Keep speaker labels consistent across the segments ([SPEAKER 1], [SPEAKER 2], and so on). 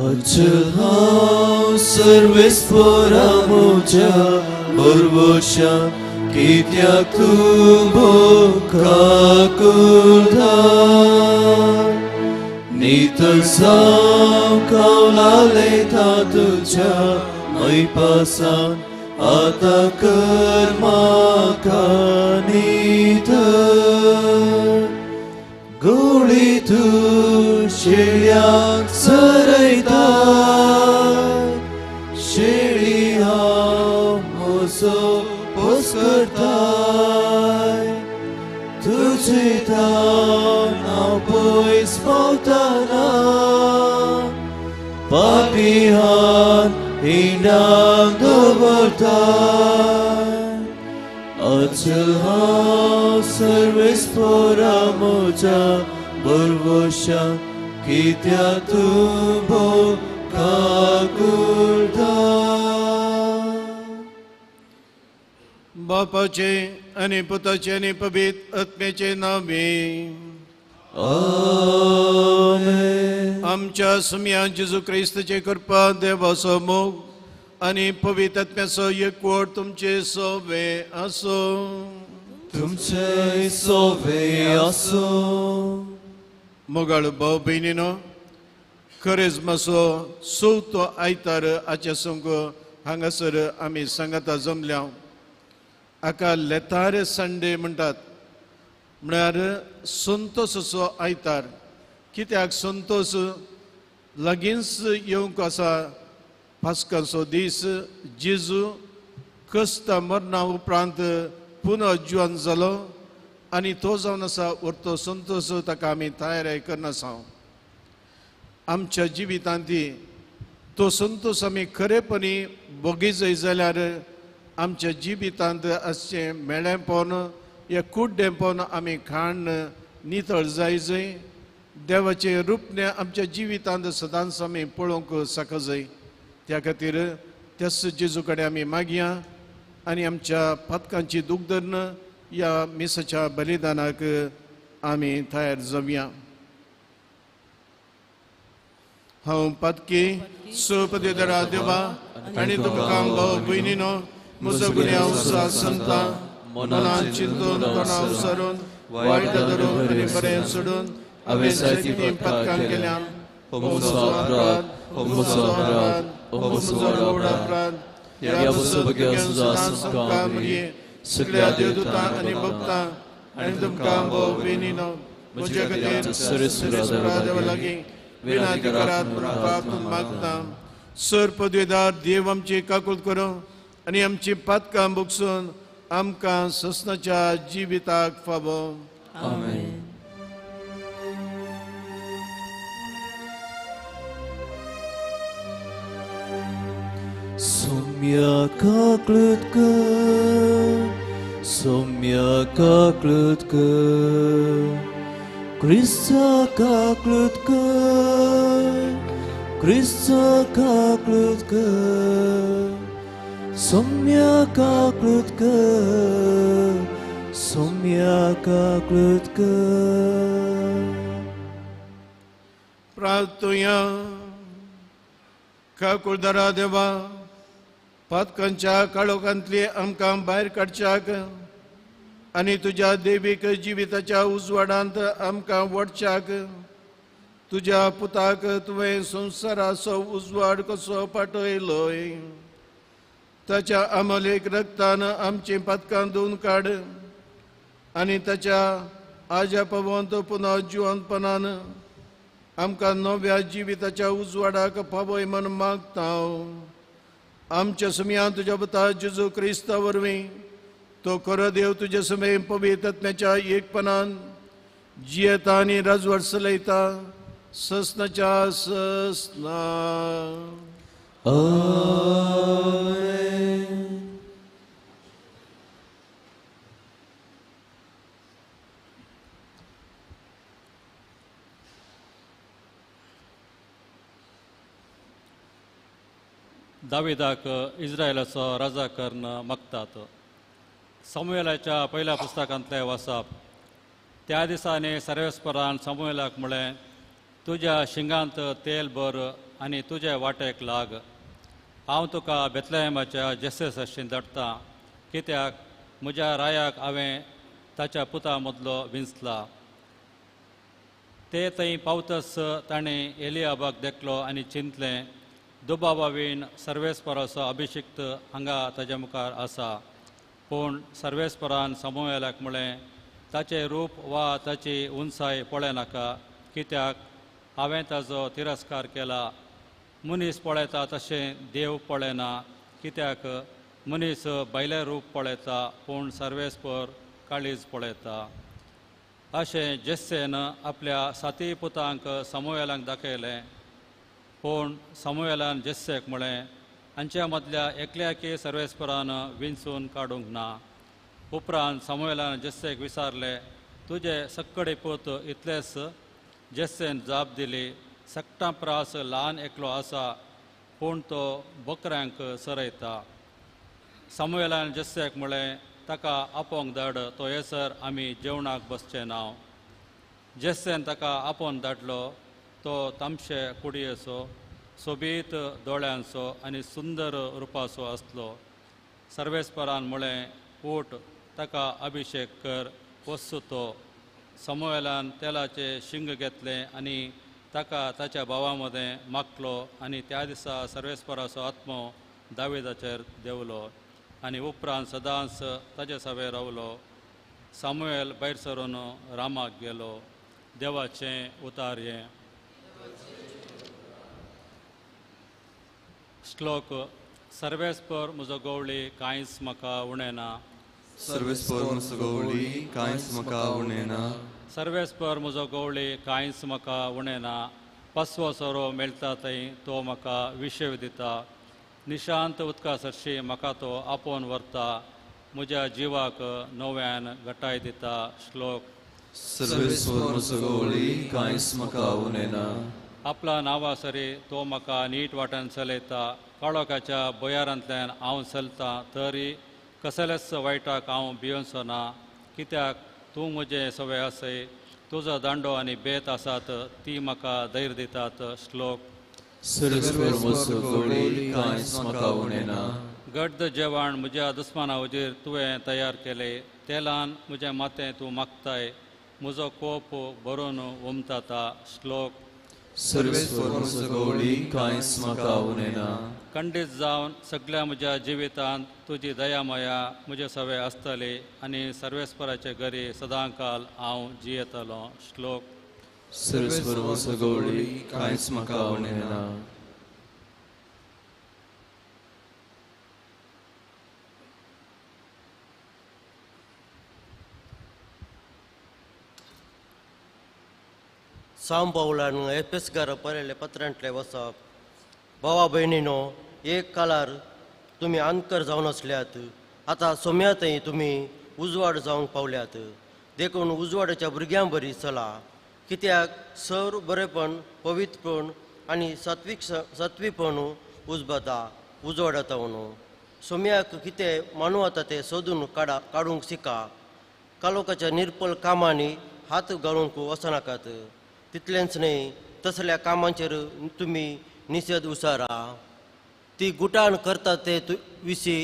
[SPEAKER 1] अचल हांव सर्वेस्पोरा म्हज्या बरवशा कित्याक तूं भोव काकुळटा नितळ जावं कावलालेता तुज्या मैपासान आतां कर म्हाका नितळ गोळी तूं शेळ्यांक चरयता शेळी हांव म्हजो पोस करताय तुजे थावन हांव पयस पावतना पापी हात हिंडाक दवरताय अचल हांव सर्वेस्पोरा म्हज्या बरवशा कित्याक तूं भोव काकुळटा.
[SPEAKER 2] बापाचे आनी पुताचे आनी पवित्र आत्म्याचे नावे.
[SPEAKER 1] आमेन.
[SPEAKER 2] आमच्या सुमया जेजू क्रिस्ताचे कृपा, देवाचो मोग आनी पवित्र आत्म्याचो एकवट तुमचे सोवे आसो.
[SPEAKER 1] तुमचे सोवे आसो.
[SPEAKER 2] मोगाळ भाव भयणीनो, खरेजमाचो चवथो आयतार हाचे संग हांगासर आमी सांगाता जमल्या. हाका लेतार संडे म्हणटात, म्हळ्यार संतोसाचो आयतार. कित्याक संतोस लागींच येवंक आसा पास्काचो दीस. जेजू क्रिस्ता मरणा उपरांत पुनर्जिवन जालो आनी तो जावन आसा उरतो संतोस, ताका आमी तयारी करनासा. आमच्या जिवितांत तो संतोस आमी खरेपणी भोगीजय जाल्यार आमच्या जिवितांत आसचें मेळेपण या कुड्डेपण आमी खाण नितळ जायजय. देवाचें रूपणें आमच्या जिवितांत सदांच आमी पळोवंक शकजय. त्या खातीर त्याच जेजू कडेन आमी मागया आनी आमच्या पातकांची दूख धरून ह्या मिसाच्या बलिदानाक आमी तयार जावया. हांव पातकी सपदेदरा देवा आनी तुमकां भाव भयणीनो म्हजो गुन्यांव संता मनान चिंतून तणाव सरून वायट धरून आनी बरें सोडून हांवें जायतीं पातकां केल्या. हो म्हजो अपराध, हो म्हजो अपराध, हो म्हजो व्हड अपराध. ह्या सदांच तुमकां सगळ्या देवदूतां आनी भक्तां आनी तुमकां भाव भयणीनो म्हज्या खातीर सर्वेस्परा देवा लागीं विनंती करात म्हूण मागता. सर पदवेदार देव आमची काकूत करूं आनी आमची पातकां भोगसून आमकां ससनाच्या जिविताक फावो.
[SPEAKER 3] आमेन.
[SPEAKER 1] सोम्या काकूत कर, सोम्या काकूत कर, क्रिस्ता काकूत कर, क्रिस्ता काकूत कर, सोम्या काकूत कर, सोम्या काकूत कर.
[SPEAKER 2] प्रार्थुया. काकुळदारा देवा, पातकांच्या काळोखांतली आमकां भायर काडच्याक आनी तुज्या देवीक जिविताच्या उजवाडांत आमकां वडच्याक तुज्या पुताक तुवें संवसाराचो उजवाड कसो पाठयलोय. ताच्या अमलेक रक्तान आमचीं पातकां धुवन काड आनी ताच्या आज्या पवंत पुनर्जिवंतपणान आमकां नव्या जिविताच्या उजवाडाक पावय म्हूण मागता. आमच्या सुमयान तुज्या पुता जेजू क्रिस्ता वरवीं तो खरो देव तुज्या समय पवित्र आत्म्याच्या एकपणान जियेता आनी राजवट चलयता ससनाच्या ससना.
[SPEAKER 1] आमेन.
[SPEAKER 4] दाविदाक इस्रायलाचो राजा करून मागतात. सामुएलाच्या पयल्या पुस्तकांतलें वाचप. त्या दिसांनी सर्वेस्परान सामुएलाक म्हळें, तुज्या शिंगांत तेल भर आनी तुजे वाटेक लाग. हांव तुका बेतलेहेमाच्या जेसे सरशीं धाडटा, कित्याक म्हज्या रायाक हांवें ताच्या पुता मदलो विंचला. ते थंय पावतस ताणें एलियाबाक देखलो आनी चिंतलें, दुबावावीण सर्वेस्पराचो अभिषिक्त हांगा ताज्या मुखार आसा. पूण सर्वेस्परान सामुएलाक म्हळें, ताचें रूप वा ताची उंचाय पळयनाका, कित्याक हांवें ताजो तिरस्कार केला. मनीस पळयता तशें देव पळयना, कित्याक मनीस भायलें रूप पळयता पूण सर्वेस्पर काळीज पळयता. अशें जेस्सेन आपल्या साती पुतांक सामुएलाक दाखयलें. पूण सामुएलान जेस्सेक म्हळें, हांच्या मदल्या एकल्याकी सर्वेस्परान विंचून काडूंक ना. उपरांत सामुएलान जेस्सेक विचारलें, तुजे सक्कडे पूत इतलेच? जेस्सेन जाप दिली, सगटां प्रास ल्हान एकलो आसा, पूण तो बकऱ्यांक चरयता. सामुएलान जेस्सेक म्हळें, ताका आपोवंक धाड, तो येसर आमी जेवणाक बसचें ना. जेस्सेन ताका आपोवन धाडलो. तो तामशे कुडयेचो, सोबीत दोळ्यांचो आनी सुंदर रुपाचो आसलो. सर्वेस्परान म्हळें, उठ, ताका अभिषेक कर, वस्तू तो. सामुएलान तेलाचें शिंग घेतलें आनी ताका ताच्या भावा मदें मागलो आनी त्या दिसा सर्वेस्पराचो आत्मो दाविदाचेर देंवलो आनी उपरांत सदांच ताजे सवे रावलो. सामुएल भायर सरून रामाक गेलो. देवाचें उतार हें. श्लोक. सर्वेस्पर म्हजो गवळी, कांयच म्हाका उणें ना.
[SPEAKER 3] सर्वेस्पर म्हजो गवळी, कांयच म्हाका उणें ना.
[SPEAKER 4] सर्वेस्पर म्हजो गवळी, कांयच म्हाका उणें ना. पासवो सोरो मेळटा थंय तो म्हाका विशेव दिता. निशांत उदका सरशी म्हाका तो आपोवन व्हरता. म्हज्या जिवाक नव्यान घटाय दिता. श्लोक.
[SPEAKER 1] सर्वेस्पर म्हजो गवळी, कांयच म्हाका उणें ना.
[SPEAKER 4] आपल्या नांवा सरी तो म्हाका नीट वाटेन चलयता. काळोखाच्या भुंयारांतल्यान हांव चलतां तरी कसलेच वायटाक हांव भियेवचो ना, कित्याक तूं म्हजें सवय आसय. तुजो दांडो आनी बेत आसात, ती म्हाका धैर्य दितात. श्लोक.
[SPEAKER 1] सर्वेस्पर म्हजो गवळी, कांयच म्हाका उणें ना.
[SPEAKER 4] गड्द जेवण म्हज्या दुस्माना हुजीर तुवें तयार केलें. तेलान म्हजें माथें तूं मागताय. म्हजो कोप भरून उमताता. श्लोक.
[SPEAKER 1] सर्वेस्पर म्हजो गवळी, कांयच म्हाका उणें ना.
[SPEAKER 4] खंडीत जावन सगळ्या म्हज्या जिवितांत तुजी दया माया म्हजे सवे आसतली आनी सर्वेस्पराचे घरी सदांकाल हांव जियेतलो. श्लोक.
[SPEAKER 1] सर्वेस्पर म्हजो गवळी, कांयच म्हाका उणें ना.
[SPEAKER 5] साम पावलान एफेसगार बरयल्ले पत्रांतलें वचप. भावा भयणीनो, एक काळार तुमी अंधकार जावन आसल्यात, आतां सोम्यातय तुमी उजवाड जावंक पावल्यात. देखून उजवाडाच्या भुरग्यां बरी चला, कित्याक सर बरेपण, पवित्रपण आनी सात्वीक सात्वीपण उजबता उजवाडाता म्हणून. सोम्याक कितें मानू वता तें सोदून काडूंक शिका. कालोखाच्या निर्पल कामांनी हात घालूंक वचनाकात. तितलेंच न्हय, तसल्या कामांचेर तुमी निशेध उसारा. ती गुटान करता ते विशीं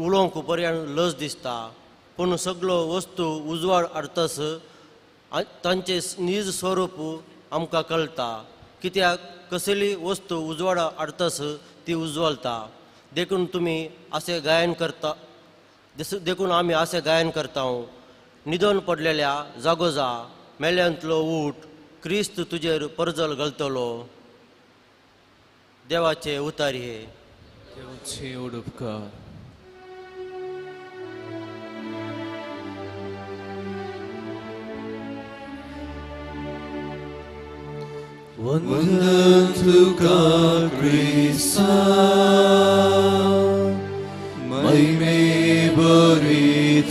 [SPEAKER 5] उलोवंक बऱ्यान लज दिसता, पूण सगळो वस्तू उजवाड हाडतस तांचें नीज स्वरूप आमकां कळटा. कित्याक कसली वस्तू उजवाड हाडतस ती उज्वलता. देखून तुमी अशें गायन करता, देखून आमी अशें गायन करता. निदोन पडलेल्या जागो जा, मेल्यांतलो ऊठ, क्रिस्त तुजेर परजल घालतलो. देवाचे उतार हे.
[SPEAKER 1] देवाचे उपकार. वंदन तुका क्रिस्ता, महिमे पवित्राया.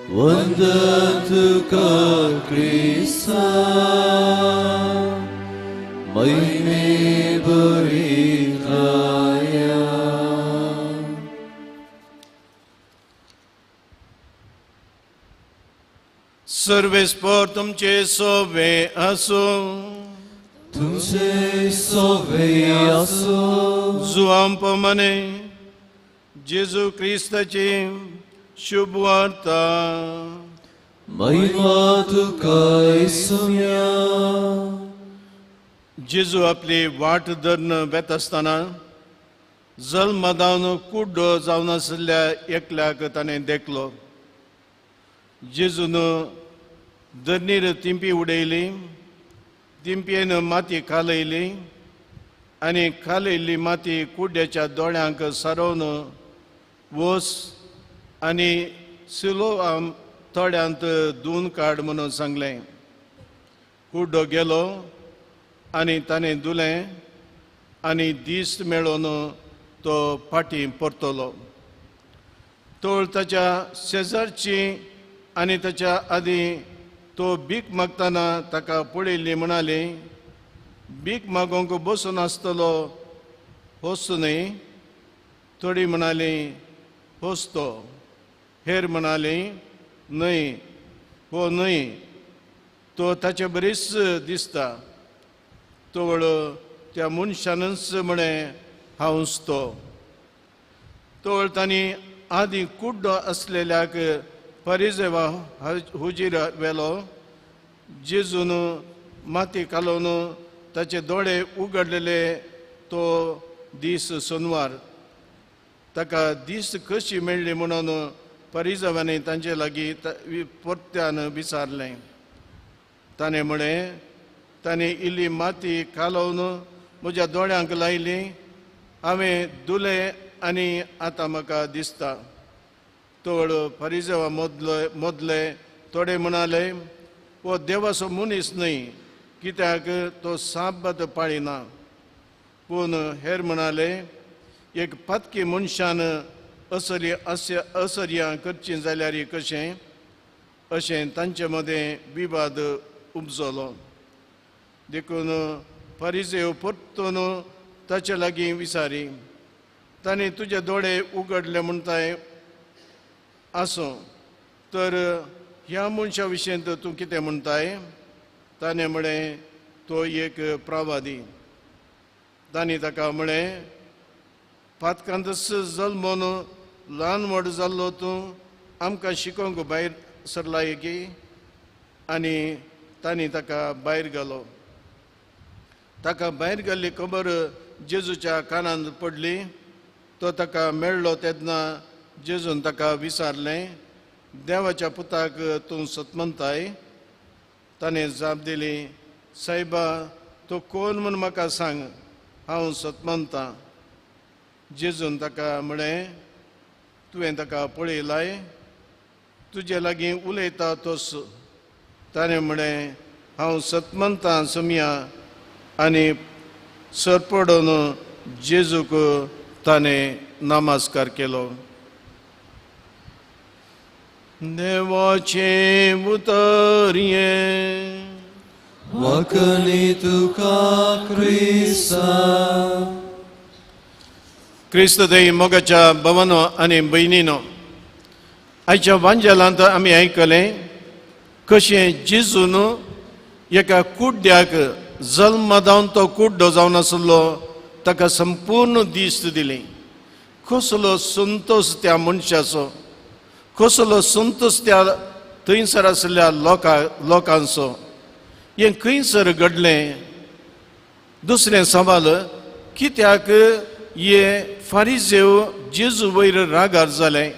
[SPEAKER 1] वंदन तुका क्रिस्ता, महिमे पवित्राया.
[SPEAKER 2] सर्वेस्पर तुमचे सोवे आसूं.
[SPEAKER 1] तुमचे सोवे आसूं.
[SPEAKER 2] जुवां प्रमाणे जेजू क्रिस्ताची शुभ वार्ता.
[SPEAKER 1] महिमा तुका येसुया.
[SPEAKER 2] जेजू आपली वाट धरून वेता आसतना जल्मदावन कुड्डो जावन आशिल्ल्या एकल्याक ताणें देखलो. जेजून धरणीर तिंपी उडयली, तिंपयेन माती कालयली आनी कालयल्ली माती कुड्ड्याच्या दोळ्यांक सारोवन वस आनी सिलोआम तळ्यांत धुवन काड म्हणून सांगलें. कुड्डो गेलो आनी ताणें धुलें आनी दीस मेळोवन तो फाटीं परतलो. तोळ ताच्या शेजारची आनी ताच्या आदीं तो भीक मागतना ताका पळयल्ली म्हणाली, भीक मागोवंक बसून आसतलो होच न्हय? थोडी म्हणाली, होच तो. हेर म्हणाली, न्हय, हो न्हय, तो ताचे बरीच दिसता. तोळ त्या मनशानच म्हळें, हांवच तो. तोळ तांणी आदीं कुड्डो आसलेल्याक परिजेवा हुजीर व्हेलो. जेजून माती कालोवन ताचे दोळे उगडलेले तो दीस सोनवार. ताका दीस कशी मेळ्ळी म्हणून परिजवांनी तांचे लागीं परत्यान विचारलें. ताणें म्हळें, ताणें इल्ली माती कालोवन म्हज्या दोळ्यांक लायली, हांवें धुलें आनी आतां म्हाका दिसता. तोळ परिजवा मदले थोडे म्हणाले, हो देवाचो मनीस न्हय, कित्याक तो साबात पाळिना. पूण हेर म्हणाले, एक पातकी मनशान असली असर्यां करचीं जाल्यार कशें? अशें तांचे मदें विवाद उपजलो. देखून परिजेव परतून ताचे लागीं विचारी, ताणें तुजे दोळे उगडले म्हणटाय आसूं, तर ह्या मनशा विशयंत तूं कितें म्हणटाय? ताणें म्हळें, तो एक प्रवादी. तांणी ताका म्हळें, पातकांतच जल्मून ल्हान व्हड जाल्लो तूं आमकां शिकोवंक भायर सरलाय की? आनी तांणी ताका भायर घालो. ताका भायर घाल्ली खबर जेजूच्या कानांत पडली. तो ताका मेळ्ळो तेन्ना जेजून ताका विचारलें, देवाच्या पुताक तूं सतमनताय? ताणें जाप दिली, सायबा, तो कोण म्हूण म्हाका सांग, हांव सतमनतां. जेजून ताका म्हळें, तुवें ताका पळयलाय, तुजे लागीं उलयता तोच. ताणें म्हळें, हांव सतमनतां सोमया. आनी सरपडून जेजूक ताणें नमस्कार केलो. देवाचें उतर हें.
[SPEAKER 1] वखणी तुका क्रिस्ता.
[SPEAKER 2] क्रिस्त देई मोगाच्या भवनो आनी भयणीनो, आयच्या वांजेलांत आमी आयकलें कशें जेजून एका कुड्ड्याक जल्मदावन तो कुड्डो जावन आसलो ताका संपूर्ण दिस्त दिली. कसलो संतोश त्या मनशाचो, कसलो संतोश त्या थंयसर आशिल्ल्या लोकांचो. हें खंयसर घडलें? दुसरें सवाल, कित्याक हे फारिजेव जेजू वयर रागार जालें?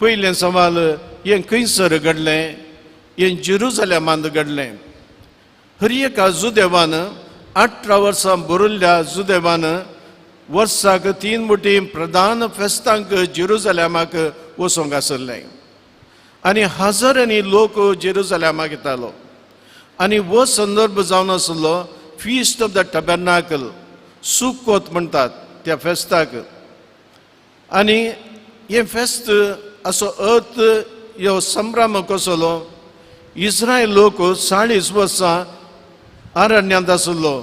[SPEAKER 2] पयलें सवाल, हें खंयसर घडलें? हें जेरुजलेमांत घडलें. हर एका जुदेवान 18 वर्सां भरिल्ल्या जुदेवान वर्साक 3 मोटी प्रधान फेस्तांक जेरुजलेमाक वचूंक आसलें आनी हजारांनी लोक जेरुजलेमाक येतालो. आनी हो संदर्भ जावन आसलो फीस्ट ऑफ the टबॅर्नाकल, सुकोत म्हणटात त्या फेस्ताक. आनी हें फेस्त असो अर्थ ह्यो संभ्रम कसलो, इस्रायल लोक 40 वर्सां अरण्यांत आसलो,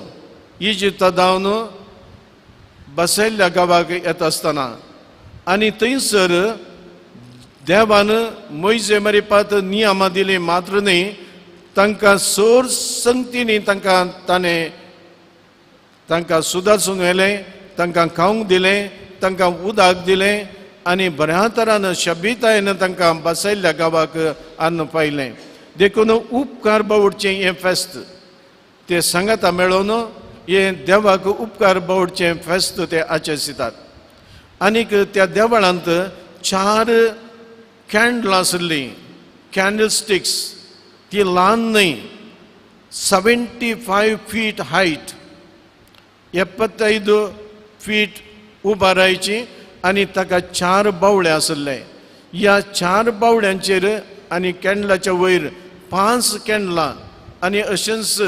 [SPEAKER 2] इजिप्ता धांवन बसयल्ल्या गांवाक येता आसतना. आनी थंयसर देवान मोयजे मरिपात नियमां दिली मात्र न्ही, तांकां सोर संगतींनी तांकां ताणें तांकां सुदासून व्हेलें, तांकां खावंक दिलें, तांकां उदक दिलें आनी बऱ्या तरान शबितायेन तांकां बसयल्ल्या गांवाक अन्न पायलें. देखून उपकार बावडचें हें फेस्त ते सांगाता मेळोवन हें देवाक उपकार बावडचें फेस्त ते आचरितात. आनीक त्या देवळांत 4 कॅन्डलां आसलीं, कॅन्डल स्टिक्स, ती ल्हान न्हय, 75 फीट हायट, 75 फीट उबारायची आनी ताका 4 बावळे आसले. ह्या 4 बावळ्यांचेर आनी कॅन्डलाच्या वयर 5 कॅन्डलां आनी अशेंच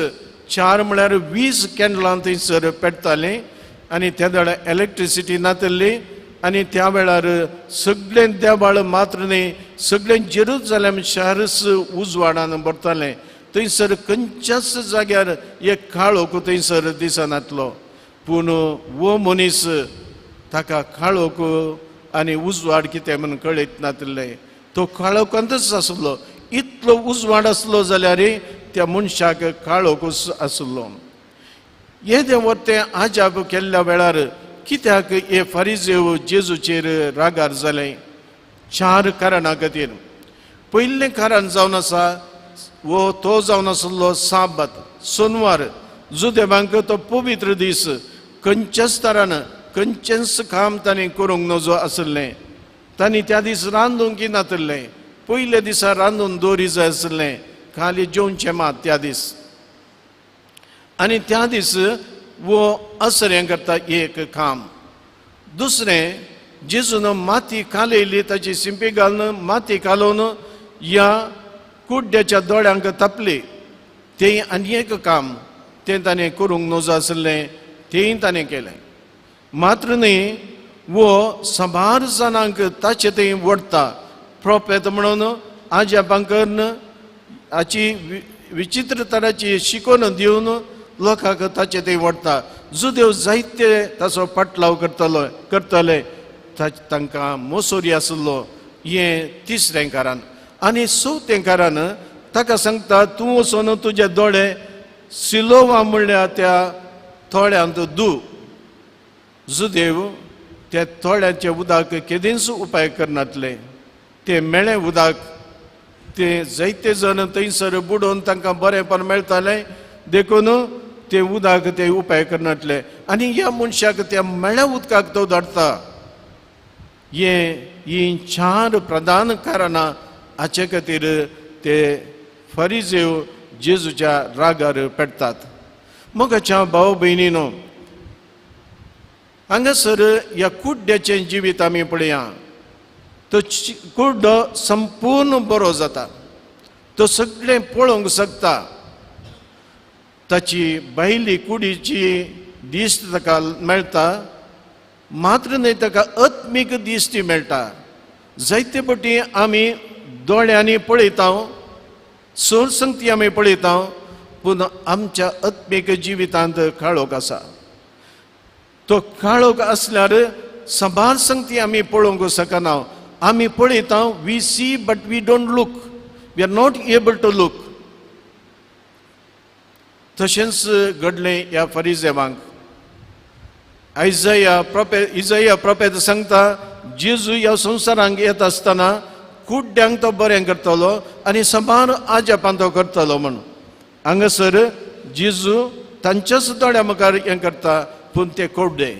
[SPEAKER 2] 4 म्हळ्यार 20 कॅन्डलां थंयसर पेटतालीं. आनी त्या वेळार इलेक्ट्रिसिटी नातल्ली आनी त्या वेळार सगळें देवाळ मात्र न्हय सगळें जेरुजलेम शारच उजवाडान भरतालें. थंयसर खंयच्याच जाग्यार एक काळोख थंयसर दिसनातलो, पूण वो मनीस ताका काळोख आनी उजवाड कितें म्हूण कळयत नातलें. तो काळोखांतच आसलो. इतलो उजवाड आसलो जाल्यार त्या मनशाक काळोखूच आसलो. येदें वरतें आजाब केल्ल्या वेळार कित्याक हे फारिजेव जेजूचेर रागार जाले? 4 कारणां खातीर. पयलें कारण जावन आसा वो तो जावन आसलो साबात, सोनवार, जुदेवांक तो पवित्र दीस, खंयच्याच तरान खंयचेंच काम तांणी करूंक नजो आसलें. तांणी त्या दीस रांदूंक नातलें. पयल्या दिसा रांदून दवरी जाय आसलें, खाली जेवचें मात त्या दीस. आनी त्या दीस वो असरें करता एक काम. दुसरें, जेजून माती कालयली, ताची सिंपी घालून माती कालोवन ह्या कुड्ड्याच्या दोळ्यांक तापली, तें आनी एक काम तें ताणें करूंक नजो आसलें, तेंय ताणें केलें. मात्र न्हय, वो साबार जाणांक ताचे थंय वडटा प्रोपेत म्हणून आज्यापां करून हाची विचित्र तराची शिकोवन दिवन लोकांक ताचे थंय वडटा. जुदेव जायते ताचो पाटलाव करतले, तांकां मोसोरी आसलो. हें तिसरें कारण. आनी चवथें कारण, ताका सांगता तूं वचून तुजे दोळे सिलोवा म्हणल्यार त्या थोड्यांत दू. जुदेव त्या थोड्यांचे उदक केदींच उपाय करनातले, ते मेळ्ळें उदक ते जायते जण थंयसर बुडोवन तांकां बरेंपण मेळटालें, देखून ते उदक ते उपाय करनातले. आनी ह्या मनशाक त्या मेळ्या उदकाक तो धाडटा. हे ही 4 प्रधान कारणां हाचे खातीर ते फारिजेव जेजूच्या रागार पेटतात. मोगाच्या भाव भयणीनो, हांगासर ह्या कुड्ड्याचें जिवीत आमी पळया. तो कुड्डो संपूर्ण बरो जाता, तो सगळें पळोवंक शकता. ताची भायली कुडीची दिश्ट ताका मेळटा, मात्र न्हय ताका आत्मीक दिश्टी मेळटा. जायते पटी आमी दोळ्यांनी पळयता, सोरसंगती आमी पळयता, पूण आमच्या आत्मीक जिवितांत काळोख आसा. तो काळोख आसल्यार साबार संगती आमी पळोवंक शकना. आमी पळयता, we see but we don't look, we are not able to look. तशेंच घडलें ह्या फारिजेवांक. इजाया प्रोफेत सांगता, जेजू ह्या संवसारांक येत आसतना कुड्ड्यांक तो बरें करतलो आनी साबार आजापां तो करतलो म्हूण. हांगासर जेजू तांच्याच दोळ्या मुखार हें करता, पूण ते कुड्डे,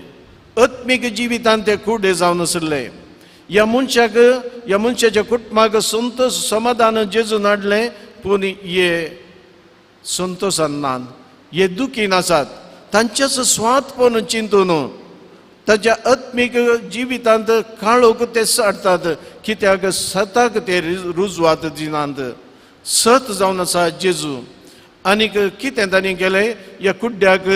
[SPEAKER 2] आत्मीक जिवितान ते कुड्डे जावन आसले. ह्या मनशाक, ह्या मनशाच्या कुटुंबाक संतोष समाधान जेजून हाडलें, पूण हे संतोशान ना, हे दुखीन आसात. तांच्याच स्वार्थपण चिंतून ताच्या आत्मीक जिवितांत काळोख ते साडटात, कित्याक सताक ते रुजवात दिनात. सत जावन आसा जेजू. आनीक कितें तांणी केलें, ह्या कुड्ड्याक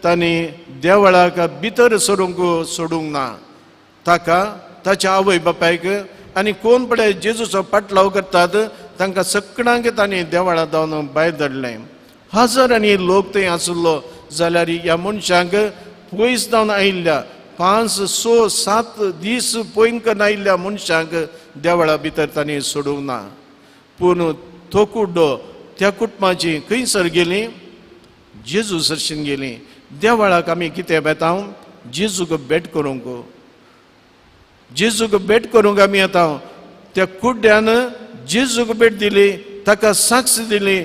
[SPEAKER 2] तांणी देवळाक भितर सरूंक सोडूंक ना. ताका, ताच्या आवय बापायक आनी कोण पळय जेजूचो पाटलाव करतात तांकां सगळ्यांक तांणी देवळां धांवन भायर धाडलें. हजारांनी लोक थंय आसलो जाल्यार ह्या मनशांक पयस जावन आयिल्ल्या 5, 6, 7 दीस पयन करून आयिल्ल्या मनशांक देवळा भितर तांणी सोडूंक ना. पूण तो कुड्डो त्या कुटुंबाची खंयसर गेली? जेजू सरशीन गेली. देवळाक आमी कितें वेता? जेजूक भेट करूंक. जेजूक भेट करूंक आमी येता. त्या कुड्ड्यान जेजूक भेट दिली, ताका साक्ष दिली,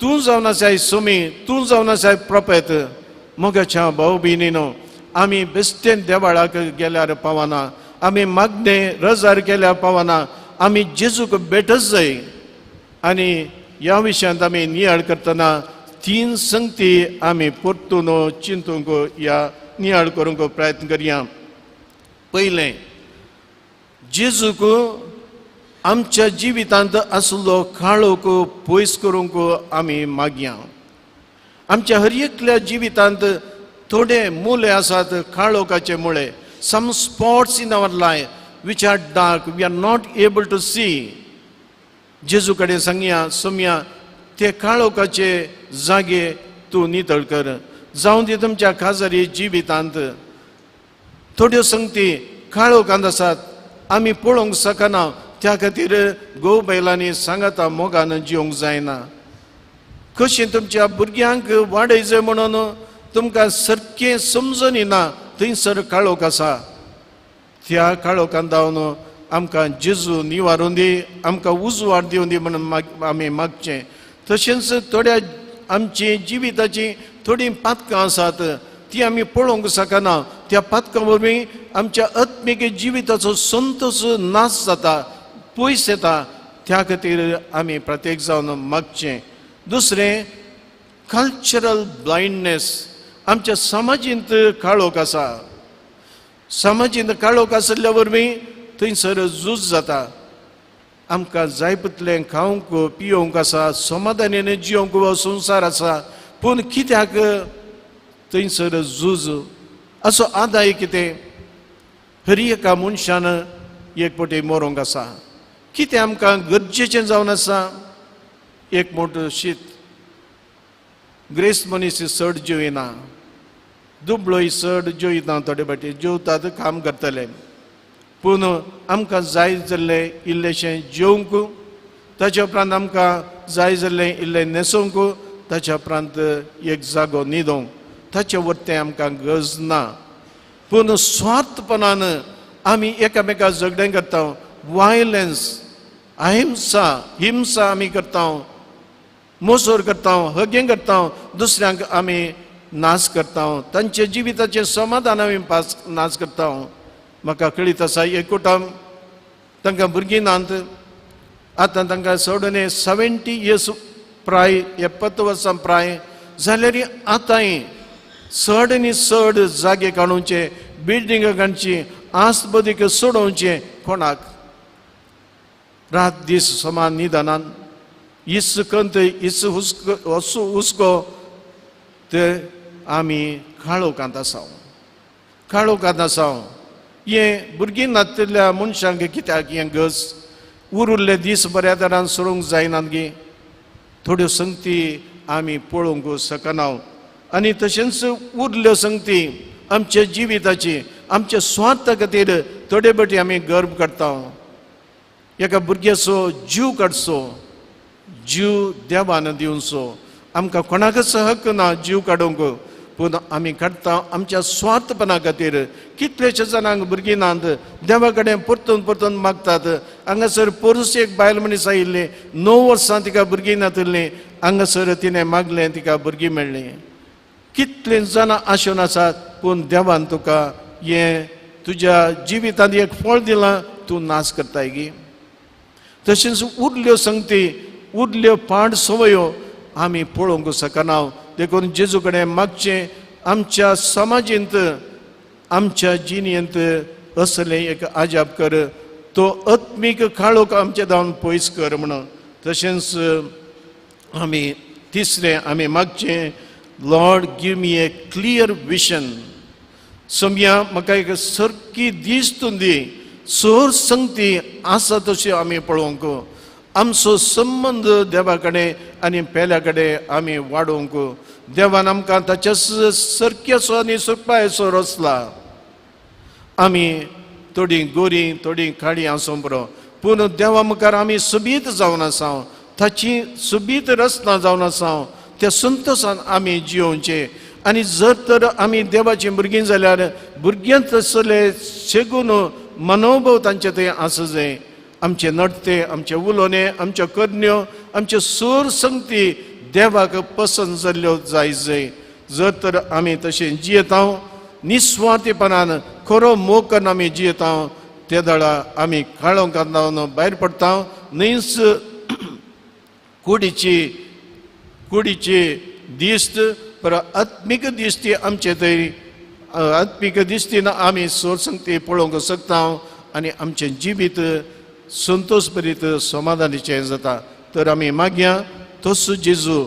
[SPEAKER 2] तूं जावन आसाय सोमी, तूं जावन आसाय प्रोपेत. मोगाच्या भाव भयणीनो, आमी बेश्टेन देवळाक गेल्यार पावना, आमी मागणें रजार केल्यार पावना, आमी जेजूक भेटच जाय. आनी ह्या विशयांत आमी नियाळ करतना तीन संगती आमी परतून चिंतूंक या नियाळ करूंक प्रयत्न करया. पयलें, जेजूक आमच्या जिवितांत आसलो काळोख पयस करूंक आमी मागया. आमच्या हर एकल्या जिवितांत थोडे मुळे आसात, काळोखाचे मुळे. Some spots in our life which are dark, we are not able to see. जेजू कडेन सांगया, सोमया, ते काळोखाचे जागे तूं नितळ कर. जावं दी तुमच्या खाजरी जिवितांत थोड्यो संगती काळोखांत आसात, आमी पळोवंक शकना. त्या खातीर घोव बैलांनी सांगाता मोगान जिवंक जायना. कशें तुमच्या भुरग्यांक वाडय जाय म्हणून तुमकां सारकें समजून ना, थंयसर काळोख आसा. त्या काळोखान धांवन आमकां जेजू निवारून दी, आमकां उजवाड दिवन दी म्हणून आमी मागचें. तशेंच थोड्या आमची जिविताची थोडीं पातकां आसात, ती आमी पळोवंक शकना. त्या पातकां वरवीं आमच्या आत्मीक जिविताचो संतोश नाश जाता, पयस येता. त्या खातीर आमी प्रत्येक जावन मागचें. दुसरें, कल्चरल ब्लायंडनेस. आमच्या समाजींत काळोख आसा. समाजींत काळोख आशिल्ल्या वरवीं थंयसर झूज जाता. आमकां जाय तितलें खावंक पियोवंक आसा, समाधानेन जियोवंक हो संवसार आसा, पूण कित्याक थंयसर झूज असो आदाय कितें? हर एका मनशान एक पटी मरोंक आसा. कितें आमकां गरजेचें जावन आसा? एक मोटो शीत. ग्रेस्त मनीस चड जेवना, दुबळोय चड जेवना, थोडे फावटी जेवतात, काम करतले, पूण आमकां जाय जाल्लें इल्लेशें जेवंक, ताच्या उपरांत आमकां जाय जाल्लें इल्लें न्हेसोवंक, ताच्या उपरांत एक जागो न्हिदोवंक, ताचे वरतें आमकां गरज ना. पूण स्वार्थपणान आमी एकामेका झगडें करता, वायलन्स, अहिंसा, हिंसा आमी करता, मोसोर करता, हगें करता, दुसऱ्यांक आमी नाश करता, तांच्या जिविताचें समाधान आमी पास नाश करता. म्हाका कळीत आसा, एक कुटुंब, तांकां भुरगीं नात. आतां तांकां सोडून 70 इयर्स प्राय, 70 वर्सां प्राय जाल्यार आतांय चड आनी चड जागे काडूचे, बिल्डिंग काडची, आस बदीक सोडोवचें कोणाक? रात दीस समान निदानान इस कंत, इस हुस्को, असो हुस्को. ते आमी काळोखांत आसा, काळोखांत आसा. हें भुरगीं नातिल्ल्या मनशांक कित्याक हें गज? उरिल्ले दीस बऱ्या तरान सोडूंक जायनात गी? थोड्यो संगती आमी पळोवंक शकना. आनी तशेंच उरल्यो संगती आमच्या जिविताची, आमच्या स्वार्था खातीर थोडे फावटी आमी गर्व करता. एका भुरग्याचो जीव काडचो, जीव देवान दिवचो, आमकां कोणाकच हक्क ना जीव काडूंक, पूण आमी काडटा आमच्या स्वार्थपणा खातीर. कितलेशे जाणांक भुरगीं नात, देवा कडेन परतून परतून मागतात. हांगासर पोरूस एक बायल मनीस आयिल्ली, 9 वर्सां तिका भुरगीं नातिल्लीं. हांगासर तिणें मागलें, तिका भुरगीं मेळ्ळीं. कितलीं जाणां आशून आसात, पूण देवान तुका हें तुज्या जिवितांत एक फळ दिलां, तूं नाश करताय गी? तशेंच उरल्यो संगती, उरल्यो पाड संवयो आमी पळोवंक शकना. देखून जेजू कडेन मागचें, आमच्या समाजींत, आमच्या जिणेंत असलें एक आजाप कर, तो आत्मीक काळोख आमचे धांवन पयस कर म्हणून. तशेंच आमी तिसरें आमी मागचें, Lord, give me a clear vision. समया, म्हाका एक सारकी दीस तूं दी, सोर संगती आसा तशी आमी पळोवंक, आमचो संबंद देवा कडेन आनी पेल्या कडेन आमी वाडोवंक. देवान आमकां ताच्या सारकेचो आनी सुरपायचो रचला. आमी थोडीं गोरीं, थोडीं काळीं आसूं पुरो, पूण देवा मुखार आमी सोबीत जावन आसा, ताची सोबीत रचना जावन आसा. त्या संतोशान आमी जियोवचें. आनी जर तर आमी देवाचीं भुरगीं जाल्यार भुरग्यांत तसले शेगून मनोभव तांचे थंय आसूं जाय. आमचे नडते, आमचे उलोवणें, आमच्यो करण्यो, आमच्यो सूर संगती देवाक पसंत जाल्ल्यो जाय जाय. जर तर आमी तशें जियेता, निस्वार्थीपणान खरो मोग करून आमी जियेता, ते दळा आमी काळोखांत जावन भायर पडटा. न्हयच कुडीची कुडीची दिस्त पर आत्मीक दिश्टी आमचे थंय आत्मीक दिश्टीन आमी सोर संगती पळोवंक शकता आनी आमचें जिवीत संतोश भरीत समाधानीचें जाता. तर आमी मागया तसो जेजू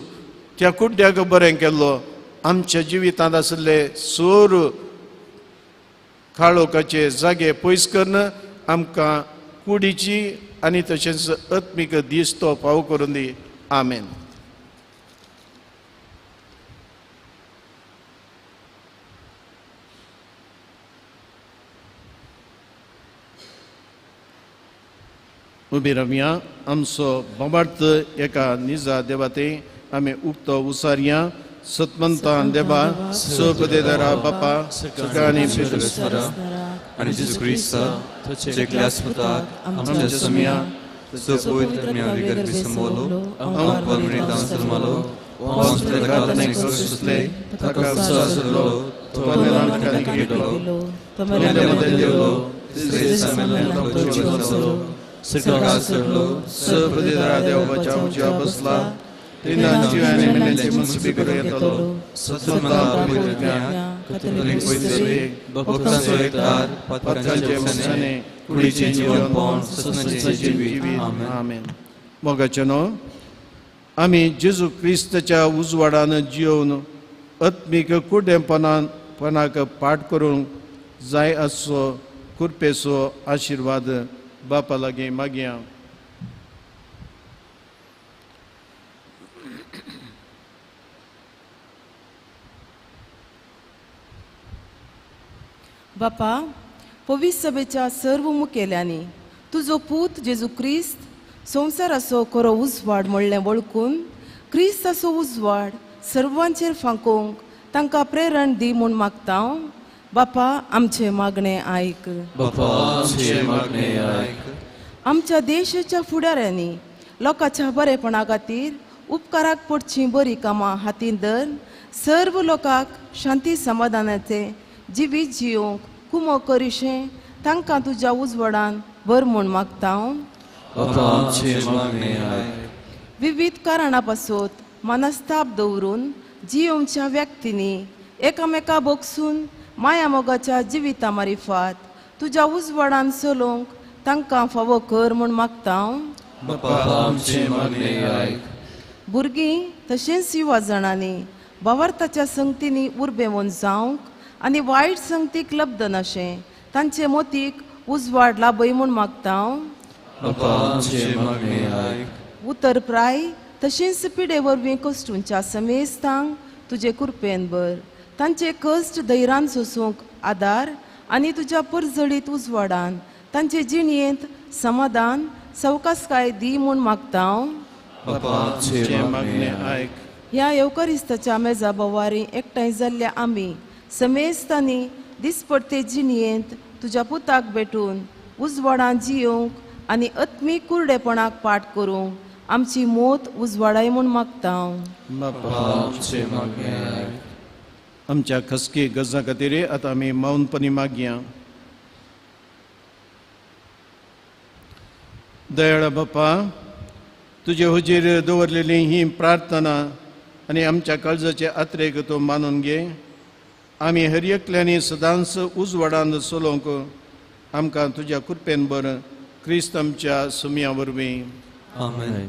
[SPEAKER 2] त्या कुड्ड्याक बरें केल्लो, आमच्या जिवितांत आशिल्ले सोर काळोखाचे जागे पयस करून आमकां कुडीची आनी तशेंच आत्मीक दीस तो फावो करून दी. आमेन. उबी रावया. आमचो बोबार्थ एका निजा देवाते आमी उक्तो उसारया. सतमंतान देवा सपदेदारा बापा सगळ्यांनी
[SPEAKER 3] आनी जेजू क्रिस्ता ताच्या पुताक आमच्या सम्या पवित्र गर्भी संबोलो आमकां जल्मलो ताका सोंसलो, तो
[SPEAKER 2] सपदेदारा देवाच्या उजव्या बसला, तिनांची आनी मेल्यांची मनसुबी करूं येतलो.
[SPEAKER 3] भक्तांचो एकदार, पातकांचे मसणे, कुडीचें जिवनपण, ससनाचें जिवीत.
[SPEAKER 2] आमेन. मोगाचे न्हू, आमी जेजू क्रिस्ताच्या उजवाडान जियोवन आत्मीक कुड्डेपणान पणाक पाठ करूंक जाय असो कृपेचो आशिर्वाद बापा लागीं मागया.
[SPEAKER 6] बापा, पवित्र सभेच्या सर्व मुखेल्यांनी तुजो पूत जेजू क्रिस्त संवसाराचो खरो उजवाड म्हणलें वळखून क्रिस्ताचो उजवाड सर्वांचेर फांकोवंक तांकां प्रेरण दी म्हूण मागता. बापा, आमचें मागणें आयक.
[SPEAKER 1] बापा, आमचें मागणें आयक.
[SPEAKER 6] आमच्या देशाच्या फुडाऱ्यांनी लोकांच्या बरेपणा खातीर उपकाराक पडचीं बरीं कामां हातीन धर सर्व लोकांक शांती समाधानाचें जिवीत जियोवंक कुमो करिशें तांकां तुज्या उजवाडान भर म्हूण मागता. विविध कारणां पासत मनस्ताप दवरून जियोवच्या व्यक्तींनी एकामेका बगसून माया मोगाच्या जिविता मारिफात तुज्या उजवाडान चलोवंक तांकां फावो कर म्हूण मागता. भुरगीं तशेंच युवा जाणांनी भावार्थाच्या संगतींनी उर्बेवन जावंक आनी वायट संगतीक लब्ध नाशें तांचे मोतीक उजवाड लाभय म्हूण मागता. उतर प्राय तशेंच पिडे वरवीं कश्टूंच्या समेस्तांक तुजे कृपेन भर तांचे कश्ट धैर्यान सोसूंक आदार आनी तुज्या परजळीत उजवाडान तांचे जिणयेंत समाधान सवकासकाय दी म्हूण मागता. ह्या येवकारिस्ताच्या मेजा बोवारी एकठांय जाल्ल्या आमी समेस्तांनी दिसपडते जिणयेंत तुज्या पुताक भेटून उजवाडान जियोवंक आनी आत्मीक कुरडेपणाक पाठ करूंक आमची मोत उजवाडाय म्हूण मागता.
[SPEAKER 2] आमच्या खसकी गरजां खातीर आतां आमी मौनपणी मागया. दयाळ बापा, तुजे हुजीर दवरलेली ही प्रार्थना आनी आमच्या काळजाचे आत्रेक तूं मानून घे. आमी हर एकल्यांनी सदांच उजवाडान चलोवंक आमकां तुज्या कृपेन भर क्रिस्त आमच्या सुमया वरवीं.
[SPEAKER 3] आमेन.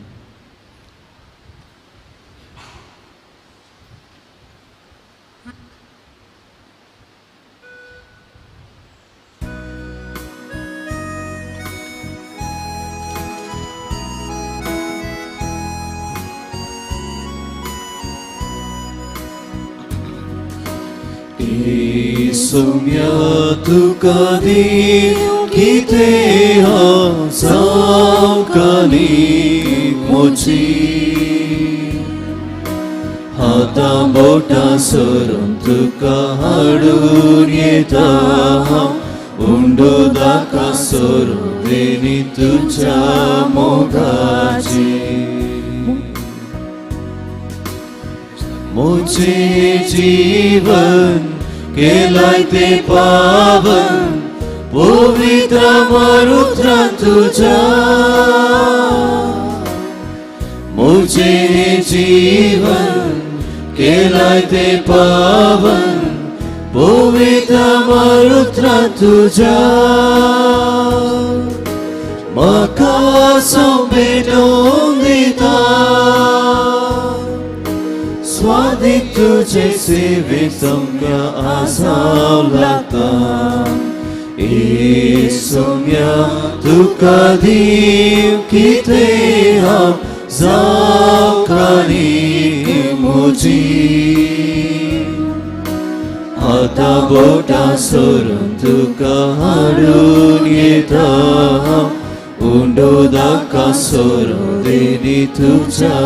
[SPEAKER 1] सोम्या तुका दिव कितें हांव जावंक मोची हातां बोटां सरून तुका हाडून येता हांव उंडो दाका सोरून देणी तुज्या मोगाची. मुझे जीवन केलाय ते पावन पवित्र मरुत्रान तुझ्या. मुझे जीवन केलाय ते पावन पवित्र मरुत्रान तुझ्या. म्हाका संपेटोवन दिता स्वादीक तुझे सेवेक सम्या आसाव लागता. ए सम्या तुका दीव कितें हांव जावं काणीक म्हजी. आतां बोटां सोरून तुका हाडून येता हांव उंडो दाका सोरून देणी तुज्या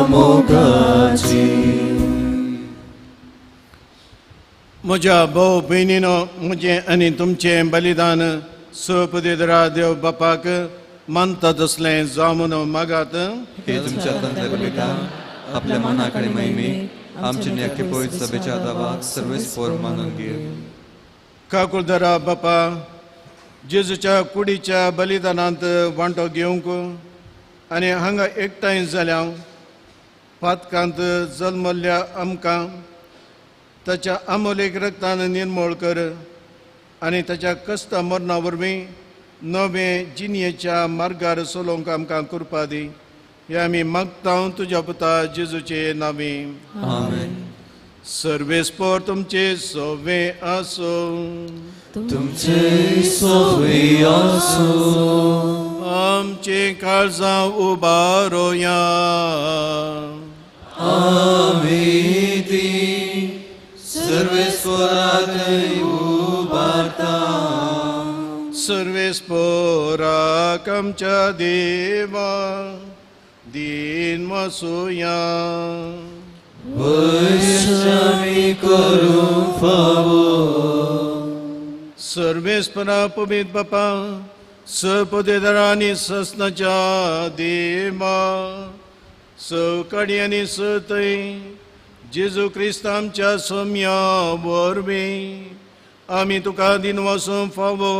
[SPEAKER 1] मोगाची.
[SPEAKER 2] म्हज्या भाव भयणीनो, म्हजें आनी तुमचें बलिदान सपदेदरा देव बापाक मानता तसलें जावं म्हणून मागात.
[SPEAKER 3] हे तुमच्या हातांतलें बलिदान आपल्या मनाकडे महिमेक आमचे न्याके पवित्र सभेच्या दावाक सर्वेस पोर मानून घे.
[SPEAKER 2] काकुळदरा बापा, जेजूच्या कुडीच्या बलिदानांत वांटो घेवंक आनी हांगा एकठांय जाल्या पातकांत जल्मल्ल्या आमकां ताच्या आमोलेक रक्तान निर्मूळ कर आनी ताच्या कश्टा मरणा वरवीं नवे जिणयेच्या मार्गार चलोवंक आमकां कृपा दी. हे आमी मागता तुज्या पुता जेजूचे नांवी.
[SPEAKER 3] आमेन.
[SPEAKER 2] सर्वेस्पोर तुमचे सोवे आसूं.
[SPEAKER 1] तुमचे सोवे आसूं.
[SPEAKER 2] आमचे काळजां उबारोया.
[SPEAKER 1] आमी ती सर्वेस्पोराक उबारता.
[SPEAKER 2] सर्वेस्पोराक आमच्या देवा दीन वसुया.
[SPEAKER 1] वैष्णवी करूं फावो.
[SPEAKER 2] सर्वेस्परा पवित्र बापा, सपदेदरा आनी ससनाच्या देवा, सवकाडी आनी सतय जेजू क्रिस्त आमच्या सोम्या वरवीं आमी तुका दिन वसूंक फावो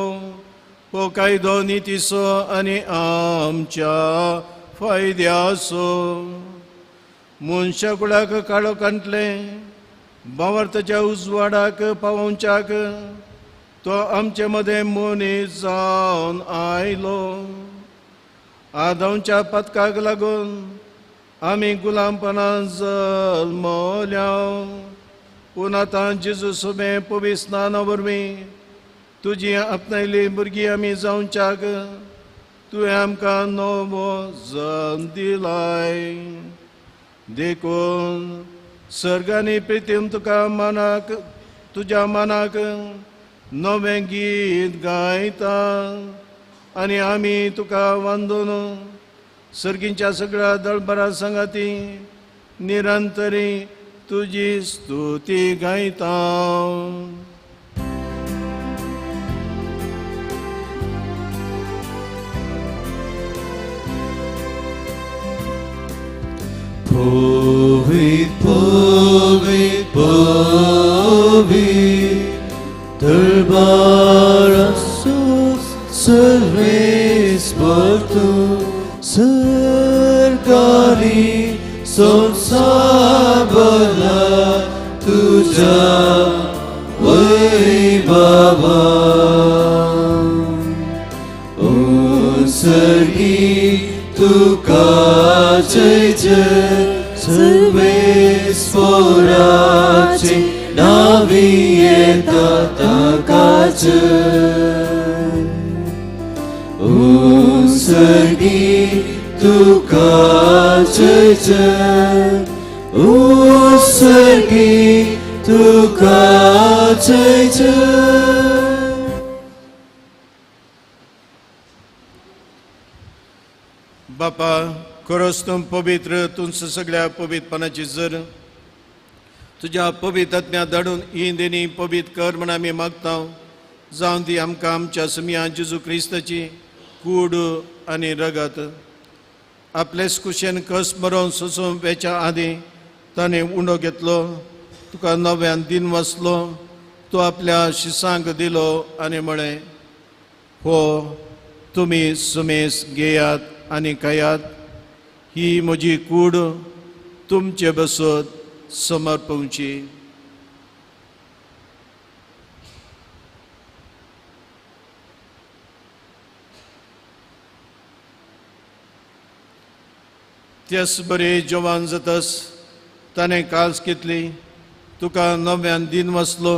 [SPEAKER 2] हो कायदो नितीचो आनी आमच्या फायद्याचो. मनशा कुळाक काळोखांतलें भावार्थाच्या उजवाडाक पावोवच्याक तो आमचे मदें मनीस जावन आयलो. आदवच्या पदकाक लागून आमी गुलामपणान जल्मल्या, पूण आतां जेजू सोबें पवित्र स्नाना वरवीं तुजी आपणायली भुरगीं आमी जावच्याक तुवें आमकां नवो जल्म दिलाय. देखून सर्गांनी प्रितीम तुका मनाक तुज्या मनाक नवें गीत गायता आनी आमी तुका वंदून सर्गींच्या सगळ्या दळभरा सांगाती निरंतरी तुजी स्तुती गायता.
[SPEAKER 1] Povit, povit, povit, Tălbarasus servesportu, Sergari son sabala tuja vaibhava. O sergi tuka jai jai, Sarveswarache naviye tatakache. O sargi tuka jai jai, O sargi tuka jai jai.
[SPEAKER 2] बापा, खरोच तूं पवित्र, तूं सगळ्या पवित्रपणाची जर तुज्या पवित्र आत्म्या धाडून ही देणी पवित्र कर म्हण आमी मागता. जावन ती आमकां आमच्या सुमया जेजू क्रिस्ताची कूड आनी रगत. आपलेच कुशेन कस मरोवन सोसून वेच्या आदीं ताणें उंडो घेतलो, तुका नव्यान दिन वाचलो, तो आपल्या शिसांक दिलो आनी म्हळें, हो तुमी सुमेस घेयात आनी खायात, ही म्हजी कूड तुमचे बसत समर्पवची. त्यास बरे जवान जातस ताणें काल्स घेतली, तुका नव्यान दिन वाचलो,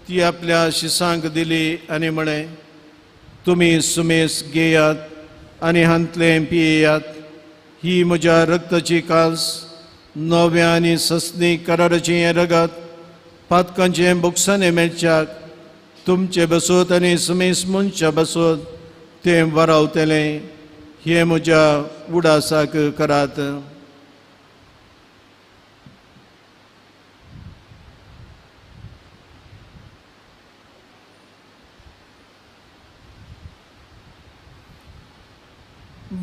[SPEAKER 2] ती आपल्या शिसांक दिली आनी म्हळें, तुमी सुमेस घेयात आनी हांतलें पियेयात, ही म्हज्या रक्ताची काल्स, नव्या आनी ससनी कराराचें हें रगत पातकांचें बोक्साने मेळच्याक तुमचे बसत आनी सुमेस मनशा बसत तें वरावतलें. हें म्हज्या उडासाक करात.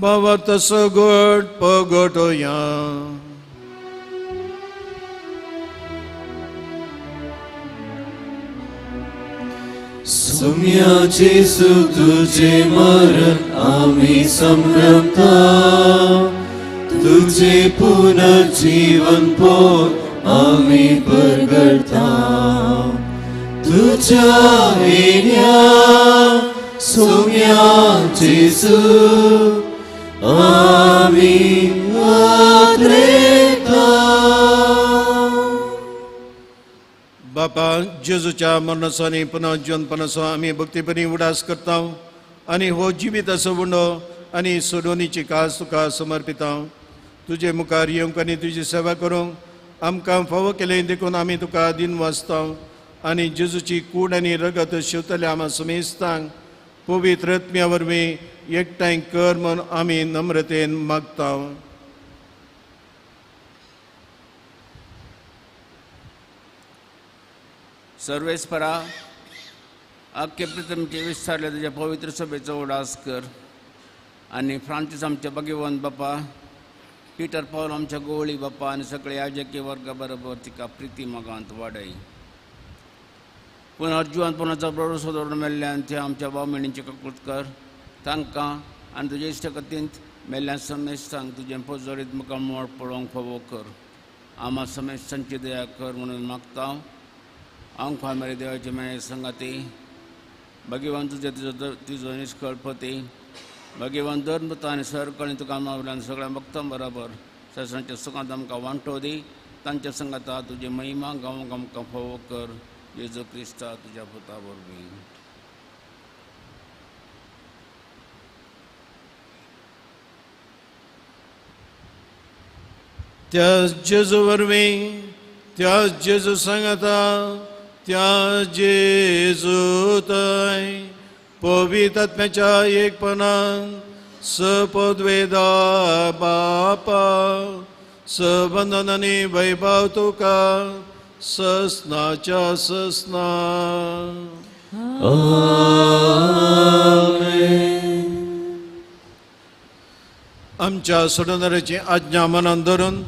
[SPEAKER 2] बाबा तसो गोड पगोटोया.
[SPEAKER 1] सुम्या जेजू तुझे मरण आम्ही संभ्रमता, तुझे पुनर्जीवन पोर आम्ही परगडता. तुझ्या येण्या सुम्या जेजू आम्ही आदरेता.
[SPEAKER 2] बापा, जेजूच्या मरणाचो आनी पुनर्जीवनपणाचो आमी भक्तीपणी उडास करता आनी हो जिवीत असो उंडो आनी सोडोवणीची कास तुका समर्पिता. तुजे मुखार येवंक आनी तुजी सेवा करूंक आमकां फावो केलें देखून आमी तुका दिन वाचता आनी जेजूची कूड आनी रगत शिवतल्या आमा समेस्तांक पवित्र आत्म्या वरवीं एकठांय कर म्हूण आमी नम्रतेन मागता.
[SPEAKER 7] सर्वेस्परा, आख्खे प्रितमचे विस्तारले तुज्या पवित्र सभेचो उडास कर आनी फ्रांसीस आमच्या भगवंत बापा, पिटर पावल आमच्या गोवळी बापा आनी सगळे याजकी वर्गा बरोबर तिका प्रिती मोगांत वाडय. पुनर्जीवनपणाचो भरोसो दवरून मेल्ल्यान ते आमच्या भाव भयणींचे ककृत कर, तांकां आनी तुजे इश्टकतींत मेल्ल्यान समेस्तांक तुजें पोजडीत मुखामळ पळोवंक फावो कर. आमा समेस्तांची दया कर म्हणून मागता. हांव फामेरी देवाचे माये संगाती, भगवान तुजे तुजो निष्कळपती, भगवान धर्मता आनी सरकळी तुका मावल्यान सगळ्या भक्तां बराबर ससांच्या सुखांत आमकां वांटो दी. तांच्या संगाता तुजी महिमा गावंक आमकां फावो कर. जेजू क्रिस्ता तुज्या पुता वरवीं.
[SPEAKER 2] त्या जेजू वरवीं, त्या जेजू सांगता, त्या जेजू थंय पवित्र आत्म्याच्या एकपणान सपदवेदा बापा सबंदन आनी वैभव तुका ससनाच्या ससना. आमच्या सोडणाऱ्याची आज्ञा मनान धरून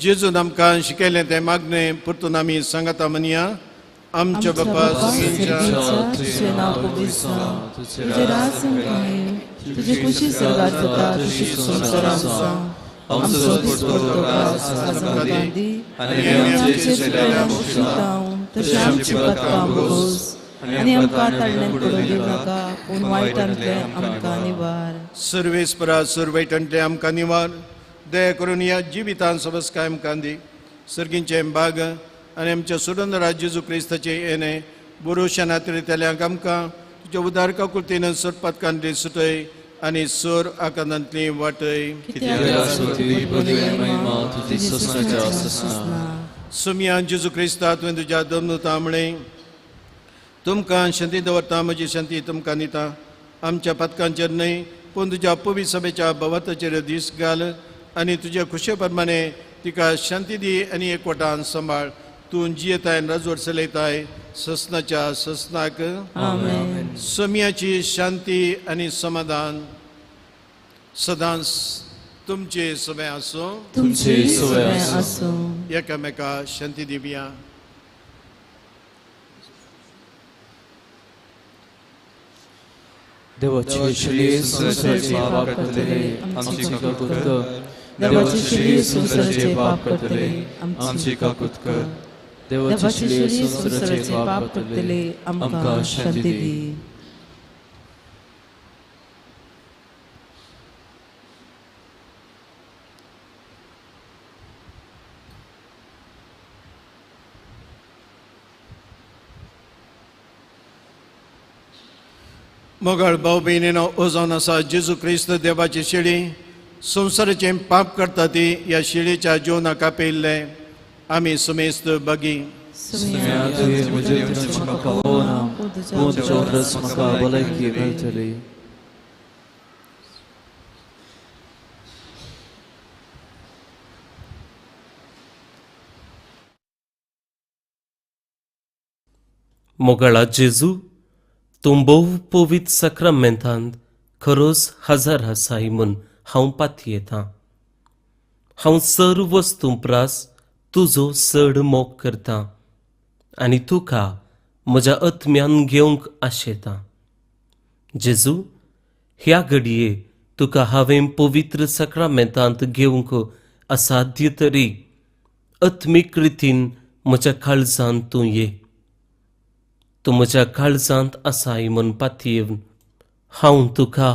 [SPEAKER 2] जेजून आमकां शिकयलें तें मागणें परतून आमी सांगता म्हणया. आमच्या बापा
[SPEAKER 6] तुझें नांव पवित्र जावं, तुजें राज आमकां येवं, तुजी खुशी स्वर्गार जाता तशी संवसारांत जावं. आमचो दिसपट्टो घास आज आमकां दी आनी आमचे चुकल्यां भोगशितांव तशें आमची पातकां भोगोस आनी आमकां ताळण्यान पडूं दिवं नाका, पूण वायटांतलें आमकां निवार.
[SPEAKER 2] सर्वेस्परा सर्वैटांतलें आमकां निवार. दया करून ह्या जिवितान सबसकाय आमकां दी. सर्गींचें बाग आनी आमच्या सुरंदरा जेजू क्रिस्ताचें येणें बरोवच्या नात्रेतल्यांक आमकां तुज्या उदार काकुळतेन सोडपातकांतली सुटय आनी सोर आकांतांतली वाटय. सुमया जेजू क्रिस्ता, तुवें तुज्या दमनुता म्हळें, तुमकां शांती दवरता, म्हजी शांती तुमकां दिता. आमच्या पातकांचेर न्हय पूण तुज्या पवित्र सभेच्या भवाताचेर दीस घाल आनी तुज्या खुशे प्रमाणे तिका शांती दी आनी एकवटान सांबाळ. तूं जियेताय राजवट चलयताय ससनाच्या ससनाक.
[SPEAKER 6] आमेन.
[SPEAKER 2] समियाची शांती आनी समाधान सदांच तुमचे सगळे आसूं.
[SPEAKER 1] तुमचे सगळे आसूं.
[SPEAKER 2] एकामेका शांती दिवया.
[SPEAKER 1] देवाची शिली संवसाराचे पाप करतले आमची काकूत कर. देवाची शिली संवसाराचे पाप करतले आमची काकूत कर. देवाची शिली संवसाराचे पाप करतले आमकां शांती दी.
[SPEAKER 2] मोगाळ भाव भयणीनो, ओ जावन आसा जेजू क्रिस्त देवाची शेळी संवसाराचें पाप करता ती ह्या शेळीच्या जेवणाक आपयिल्लें आमी समेस्त बागी.
[SPEAKER 8] मोगाळा जेजू, तूं भोव पवित्र साक्रामेंतांत खरोच हजार आसाय म्हूण हांव पातयेतां. हांव सर्व वस्तूं प्रास तुजो चड मोग करतां आनी तुका म्हज्या आत्म्यान घेवंक आशेतां. जेजू, ह्या घडये तुका हांवें पवित्र साक्रामेंतांत घेवंक असाध्य तरी आत्मीक रितीन म्हज्या काळजांत तूं ये. तूं म्हज्या काळजांत आसाय म्हूण पातयेवन हांव तुका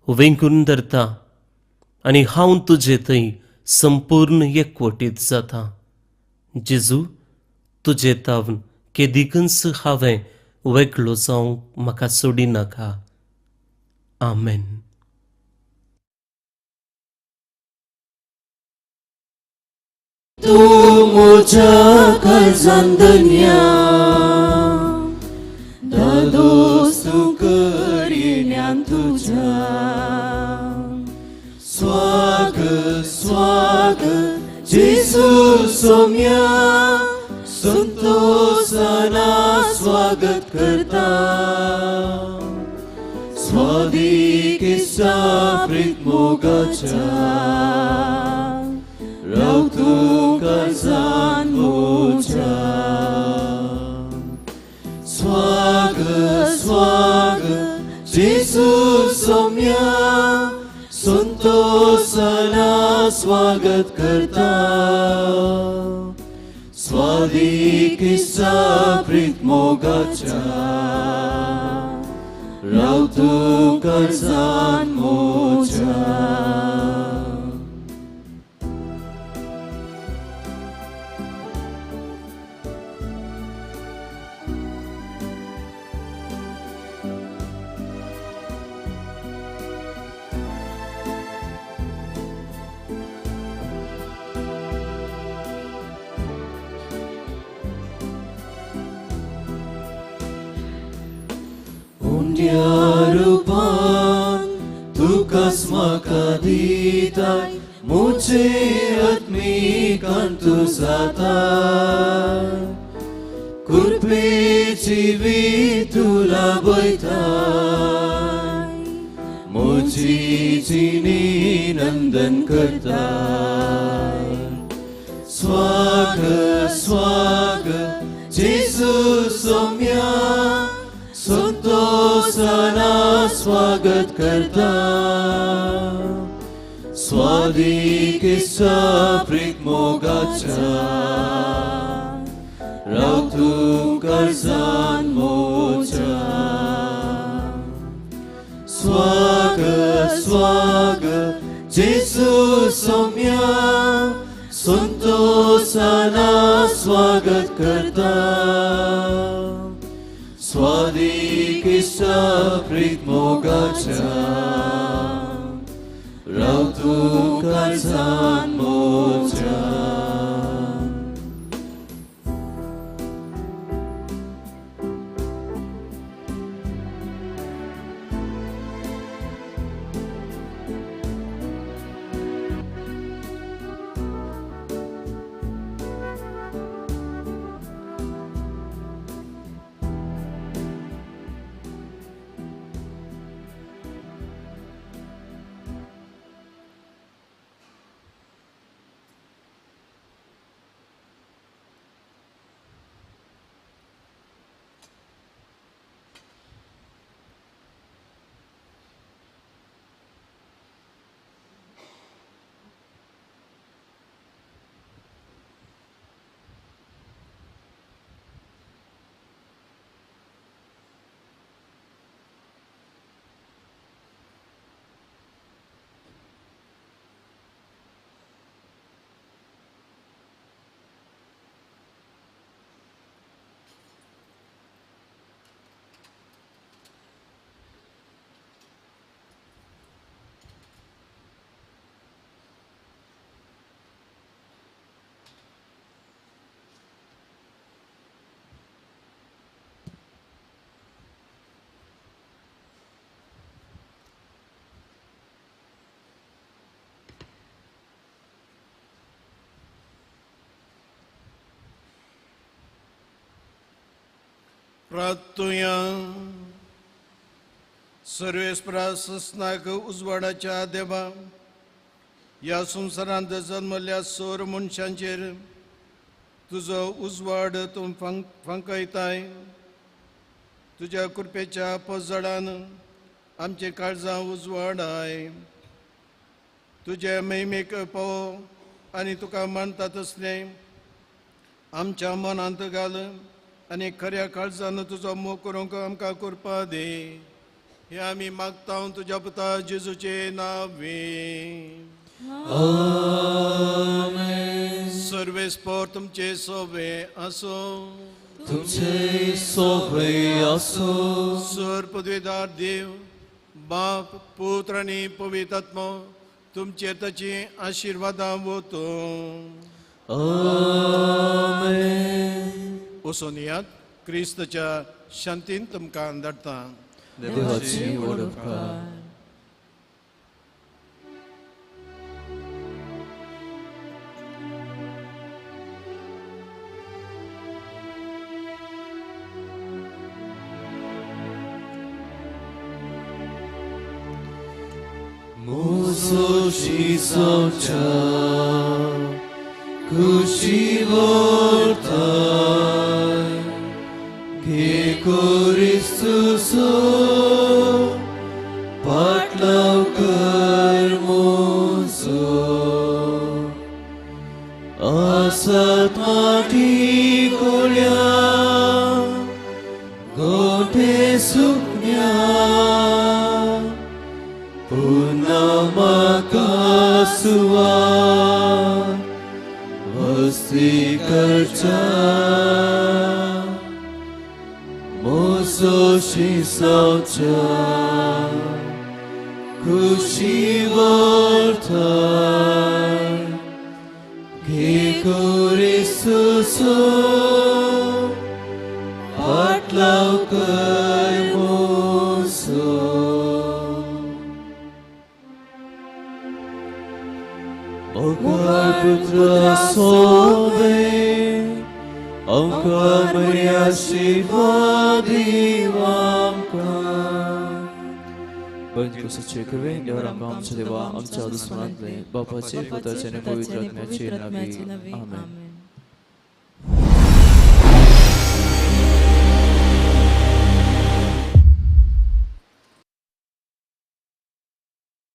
[SPEAKER 8] वेंगून धरता आनी हांव तुजे थंय संपूर्ण एकवटीत जाता. जेजू, तुजे तावन केदिकूच हांवें वेगळो जावंक म्हाका सोडिनाका. आमेन.
[SPEAKER 1] तूं म्हज्या काळजांत धन्या दादोस तूं करिण्यान तुज्या. स्वागत स्वागत जेजू सोम्या संतोषाना स्वागत करता. स्वादिकेच्या प्रीत मोगाच्या राव तूं काळजांत म्हज्या. स्वागत स्वागत जेजू सोम्या संतोषाना स्वागत करता. स्वादिकेच्या प्रीत मोगाच्या राव तूं काळजांत म्हज्या. रुपान तुकाच म्हाका दिताय म्हजे आत्मिकान तूं जाताय. कृपेची वीत तूं लाभयताय म्हजी जिणी नंदन करताय. स्वागत स्वागत जेजू सोम्या संतोषाना स्वागत करता. स्वादिकेच्या प्रीत मोगाच्या राव तूं काळजांत म्हज्या. स्वागत स्वागत जेजू सोम्या संतोषाना स्वागत करता. स्वादिकेच्या प्रीत मोगाच्या राव तूं काळजांत म्हज्या.
[SPEAKER 2] प्रार्थुया. सर्वेस्परा सस्नाक उजवाडाच्या देवा, ह्या संवसारांत जल्मल्ल्या सोर मनशांचेर तुजो उजवाड तूं फांकयताय. तुज्या कृपेच्या पजडान आमचे काळजां उजवाडाय. तुजे महिमेक पावो आनी तुका मानता तसलें आमच्या मनांत घाल आनी खऱ्या काळजान तुजो मोग करूंक आमकां कृपा दी. हे आमी मागता तुज्या पुता जेजूचे नावे.
[SPEAKER 1] आमेन.
[SPEAKER 2] सर्वेस्पर तुमचे सोबे आसो.
[SPEAKER 1] तुमचे सोबे आसो.
[SPEAKER 2] सर पदवीदार देव बाप पुत्र आनी पवित्र आत्मो तुमचे ताची आशिर्वादां वतो.
[SPEAKER 1] आमेन.
[SPEAKER 2] वचून यात, क्रिस्तच्या शांतीन तुमकां धाडटा.
[SPEAKER 1] देवाची व्हड उपकार. मुसोशी सोचा खुशी वरताय घे क्रिस्तुसो पाटलाव कर मोजो आसत माटी कोळ्या गोठे सुकण्या पुन्हा म्हाका सुवात वस्ती करच्या मोसोशी सावच्या खुशी वरताय घे क्रिस्तुसो पाटलाव कर मोसो. मोगाळ पुत्रा सोबे आमकां बरी आशिर्वाद दीव आमकां.
[SPEAKER 9] बंदकुसाचे कृपेन देवान आमकां आमच्या देवा आमच्या दुस्मानांतले बापाचे पुताचे आनी पवित्र आत्म्याचे नांवी. आमेन.